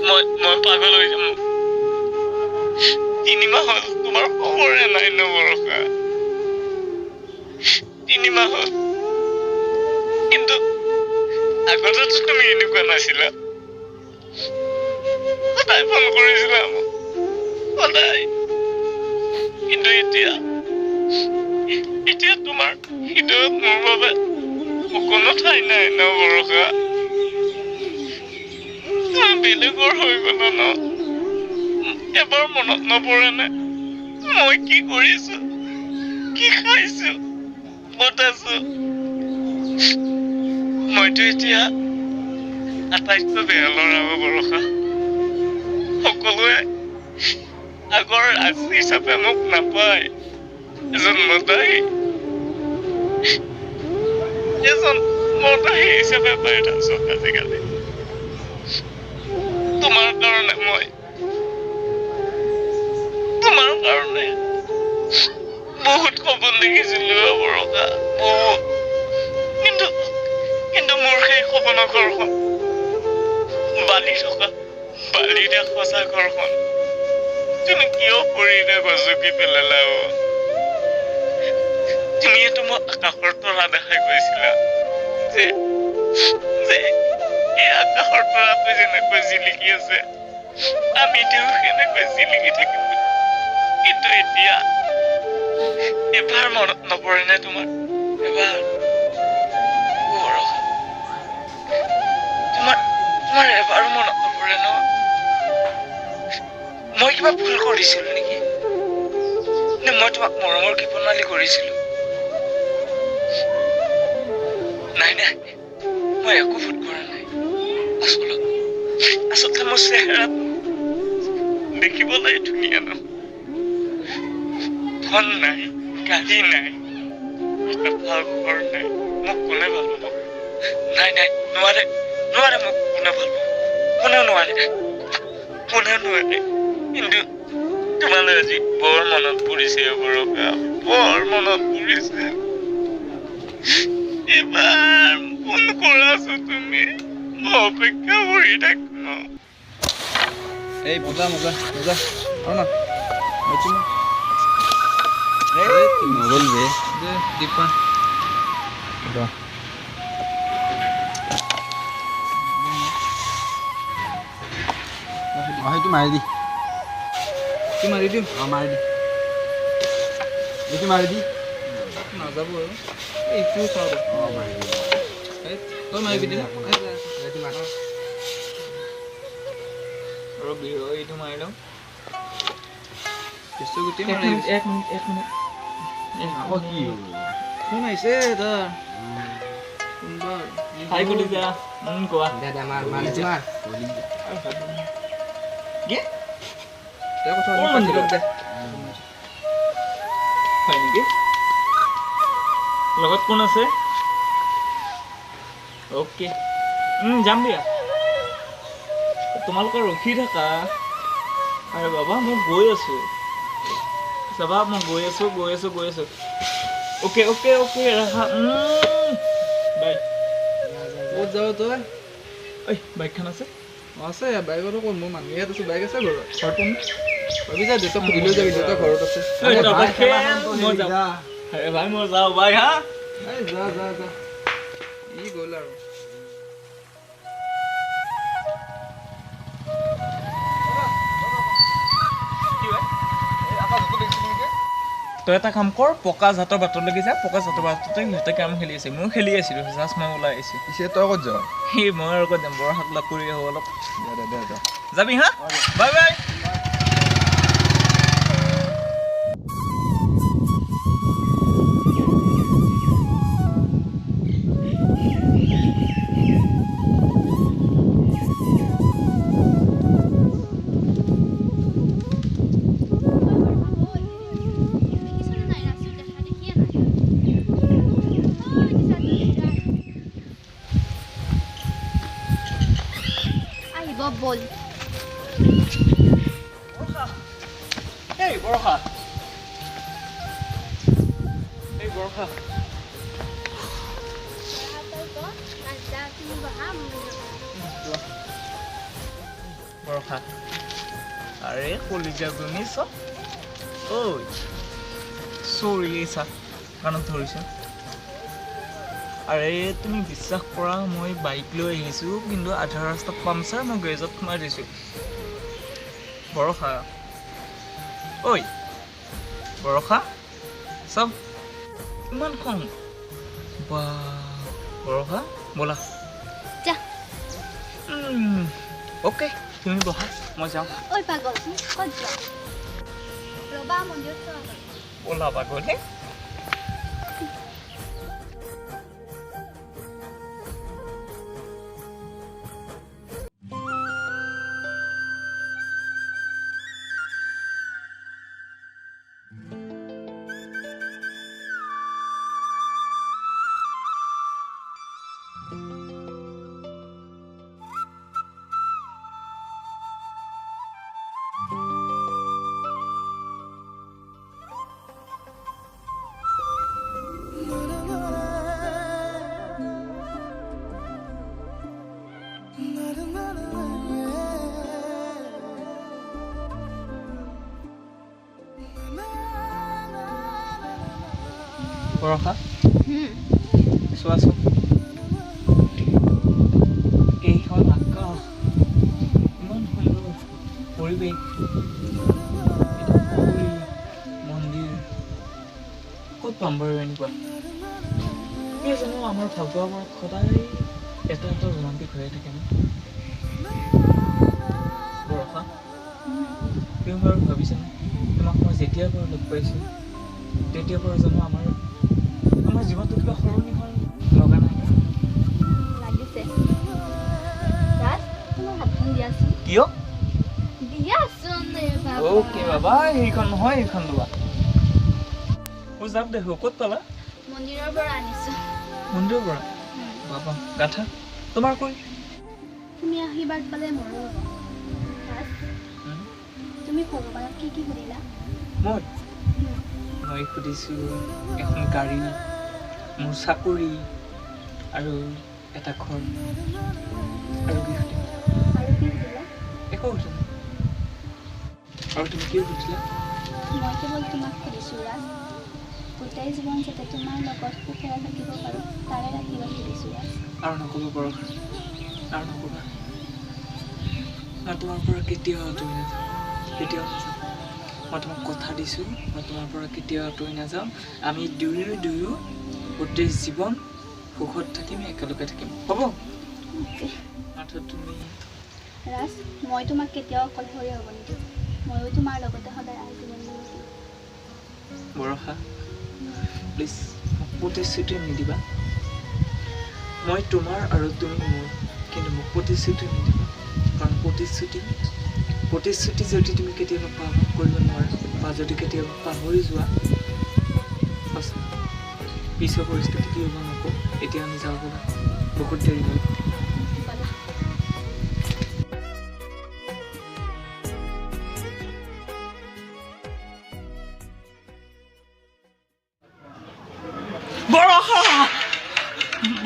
মই মই পাগল হৈ যাম। 3 মাহ হ'ল, তোমাৰ খবৰে নাই ন বৰষা। 3 মাহ হ'ল, কিন্তু আগতেতো তুমি এনেকুৱা নাছিলা। সদায় ফোন কৰিছিলা মোক, সদায়। কিন্তু এতিয়া এতিয়া তোমাৰ হৃদয়ত মোৰ বাবে অকণো ঠাই নাই ন বৰষা? তুমি বেলেগৰ হৈ গলা ন? এবাৰ মনত নপৰেনে মই কি কৰিছো, কি খাইছো, ক'ত আছো? মইতো এতিয়া আটাইতকৈ বেয়া ল'ৰা বৰষা। সকলোৱে আগৰ ৰাজ হিচাপে মোক নাপায়। এজন মদাহী, এজন মদাহী হিচাপে পাই থাকোঁ আজিকালি। তোমাৰ কাৰণে, মই তোমাৰ কাৰণে বহুত সপোন দেখিছিলো বৰষা, বহুত। কিন্তু কিন্তু মোৰ সেই সপোনৰ ঘৰখন, বালি থকা বালিৰে সজা ঘৰখন তুমি কিয় ভৰিৰে গচকি পেলালা অ? তুমিয়েতো মোক আকাশৰ তৰা দেখাই কৈছিলা যে যে এই আকাশৰ তৰাটো যেনেকৈ জিলিকি আছে, আমি তেওঁ সেনেকৈ জিলিকি থাকিম। কিন্তু এতিয়া এবাৰ মনত নপৰেনে তোমাৰ এবাৰ বৰষা? তোমাৰ তোমাৰ এবাৰো মনত নপৰে ন? মই কিবা ভুল কৰিছিলো নেকি? নে মই তোমাক মৰমৰ কৃপণালি কৰিছিলো? নাই নাই, মই একো ভুল কৰা নাই। আচলতে মোৰ চেহেৰাটো দেখিবলৈ ধুনীয়া ন? ধন নাই, গাড়ী নাই, এটা ভাল ঘৰ নাই, মোক কোনে ভাল পাব? নাই নাই, নোৱাৰে, নোৱাৰে, মোক কোনে ভাল পাব? কোনেও নোৱাৰে, কোনেও নোৱাৰে। কিন্তু তোমালৈ আজি বৰ মনত পৰিছে বৰষা, বৰ মনত পৰিছে। এবাৰ ফোন কৰাচোন তুমি, মই অপেক্ষা কৰি থাকো। এই মজা মজা মজা, আৰু না নতুন। এই নগ'ল বে। দে দীপা। ৰ। অ, সেইটো মাৰি দি। কি মাৰি দিম? অ, মাৰি দি, এইটো মাৰি দি। নাযাব আৰু এইটো চাওঁ দে। অ, মাৰি দি। এই তই মাৰিবি দে। এইটো মাৰ। ৰবি, ৰ, এইটো মাৰি লওঁ। পিছটো গোটেই এক মাৰি। মিনিট, এক মিনিট, এক মিনিট। আকৌ কি হ'ল? ফোন আহিছে তাৰ কোনোবা। হাই কলিজা, কোৱা। দে দে, মাৰ মাৰ, এইটো মাৰ। কি? দে, কথা কোন পাতি মন্দিৰত? লওক দে। হয় নেকি? লগত কোন আছে? অ'কে, যাম দিয়া। তোমালোকে ৰখি থাকা। আৰে বাবা, মই গৈ আছো, চাবা, মই গৈ আছো, গৈ আছো, গৈ আছো। অ'কে অ'কে অ'কে, ৰাখা, বাই। ক'ত যাৱ তই? ঐ, বাইকখন আছে? অ, আছে। বাইকতো ক'ত? মোৰ মানুহ ইয়াত আছো, বাইক আছে ঘৰত। ঘৰত কোন? ভাবি যা, দেউতাক সুধি লৈ যাবি, দেউতা ঘৰত আছে। ঐ, তহঁতৰ খেল, মই যাওঁ। আৰে ভাই, মই যাওঁ, বাই হা। এই যা যা যা, ই গ'ল আৰু। কি হয়? তই এটা কাম কৰ, পকা জাতৰ বাটলৈকে যা। পকা জাতৰ বাটতে সিহঁতে কেৰম খেলি আছে। ময়ো খেলি আছিলোঁ, জাষ্ট মই ওলাই আহিছোঁ। পিছে তই ক'ত যাৱ? সেই মই আৰু ক'ত যাম, বৰষাক লগ কৰি আহোঁ অলপ। দে দে দে, যা। যাবি হা, বাই বাই। দেখিছনে নাই? ৰাজুক দেখা দেখিয়ে নাই। ঐ, যা। আহিব বল। এই বৰষা, এই বৰষা। তই বহ, যা, তুমি বহা, মই যাওঁ। বৰষা। আৰে কলিজাজনী চব ঐ চৰি চা কাণত ধৰিছে। আৰে তুমি বিশ্বাস কৰা, মই বাইক লৈ আহিছোঁ, কিন্তু আধা ৰাস্তাত পামচাৰ, মই গেৰেজত সোমাই দিছোঁ। বৰষা ঐ বৰষা চব ইমান খং বা বৰষা ব'লা। অ'কে তুমি বহা, মই যাওঁ। ঐ পাগল, ক'ত যোৱা? ৰ'বা, মন্দিৰত সেৱা কৰিম। ব'লা পাগল। বৰষা চোৱাচোন, এইখন আকাশ, ইমান সুন্দৰ পৰিৱেশ, পুখুৰী, মন্দিৰ, ক'ত পাম বাৰু এনেকুৱা? এই জানো আমাৰ ভালপোৱাবোৰত সদায় এটা এটা ৰোমান্টিক হৈয়ে থাকে ন? বৰষা তুমি বাৰু ভাবিছানে, তোমাক মই যেতিয়াৰ পৰা লগ পাইছোঁ তেতিয়াৰ পৰা জানো আমাৰ আমাৰ জীৱনটো কিবা সলনি হোৱা লগা নাই? লাগিছে। ৰাজ, তোমাৰ হাতখন দিয়াচোন। কিয়? দিয়াচোন। অ'কে বাবা, সেইখন নহয়, এইখন লোৱা। অ' যাম দেখো, ক'ত পালা? মন্দিৰৰ পৰা আনিছোঁ। মন্দিৰৰ পৰা? বাবা গাঁঠা তোমাৰ কৈ। তুমি আশীৰ্বাদ পালে মোৰো হ'ব। ৰাজ, তুমি ভগৱানক কি কি সুধিলা? মই মই সুধিছোঁ এখন গাড়ী, মোৰ চাকৰি আৰু এটা ঘৰ। আৰু কি সুধিম? আৰু কি সুধিলা? একো সোধা নাই। আৰু তুমি কি সুধিলা? মই কেৱল তোমাক সুধিছোঁ ৰাজ, গোটেই জীৱন যাতে তোমাৰ লগত সুখেৰে থাকিব পাৰোঁ তাৰে আশীৰ্বাদ সুধিছোঁ ৰাজ। আৰু নক'বা বৰষা, আৰু নক'বা। মই তোমাৰ পৰা কেতিয়াও আঁতৰি নাযাওঁ, কেতিয়াও নাযাওঁ। মই তোমাক কথা দিছোঁ, মই তোমাৰ পৰা কেতিয়াও আঁতৰি নাযাওঁ। আমি দুয়ো দুয়ো গোটেই জীৱন সুখত থাকিম, একেলগে থাকিম, হ'ব? মাথো তুমি। ৰাজ, মই তোমাক কেতিয়াও অকলশৰীয়া হ'ব নিদিওঁ। ময়ো তোমাৰ লগতে সদায় আজীৱন থাকিম। বৰষা প্লিজ মোক প্ৰতিশ্ৰুতি নিদিবা। মই তোমাৰ আৰু তুমি মোৰ, কিন্তু মোক প্ৰতিশ্ৰুতি নিদিবা। কাৰণ প্ৰতিশ্ৰুতি প্ৰতিশ্ৰুতি যদি তুমি কেতিয়াবা পালন কৰিব নোৱাৰা বা যদি কেতিয়াবা পাহৰি যোৱা, পিছৰ পৰিস্থিতি কি হ'ব নকওঁ। এতিয়া আমি যাওঁ ব'লা, বহুত দেৰি হ'ল। বৰষা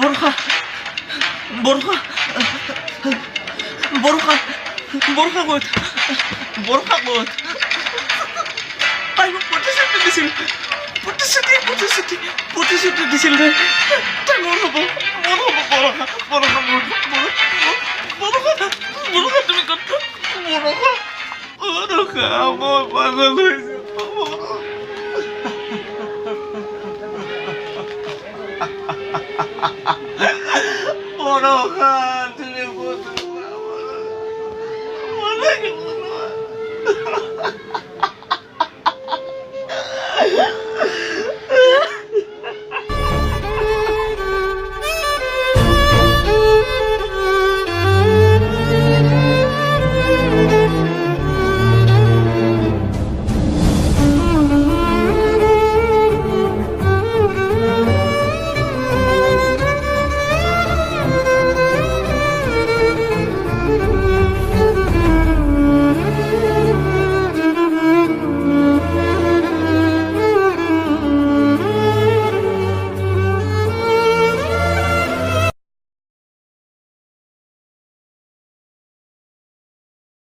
বৰষা বৰষা বৰষা বৰষা ক'ত? বৰষা ক'ত? তাই মোক প্ৰতিশ্ৰুতি দিছিল, প্ৰতিশ্ৰুতি প্ৰতিশ্ৰুতি প্ৰতিশ্ৰুতি দিছিল যে তাই মোৰ হ'ব, মোৰ হ'ব। বৰষা বৰষা মোৰ বৰষা বৰষা তুমি ক'ত? বৰষা বৰষা মই পাগল হৈছোঁ। বৰষা তুমি ক'ত? বৰষা।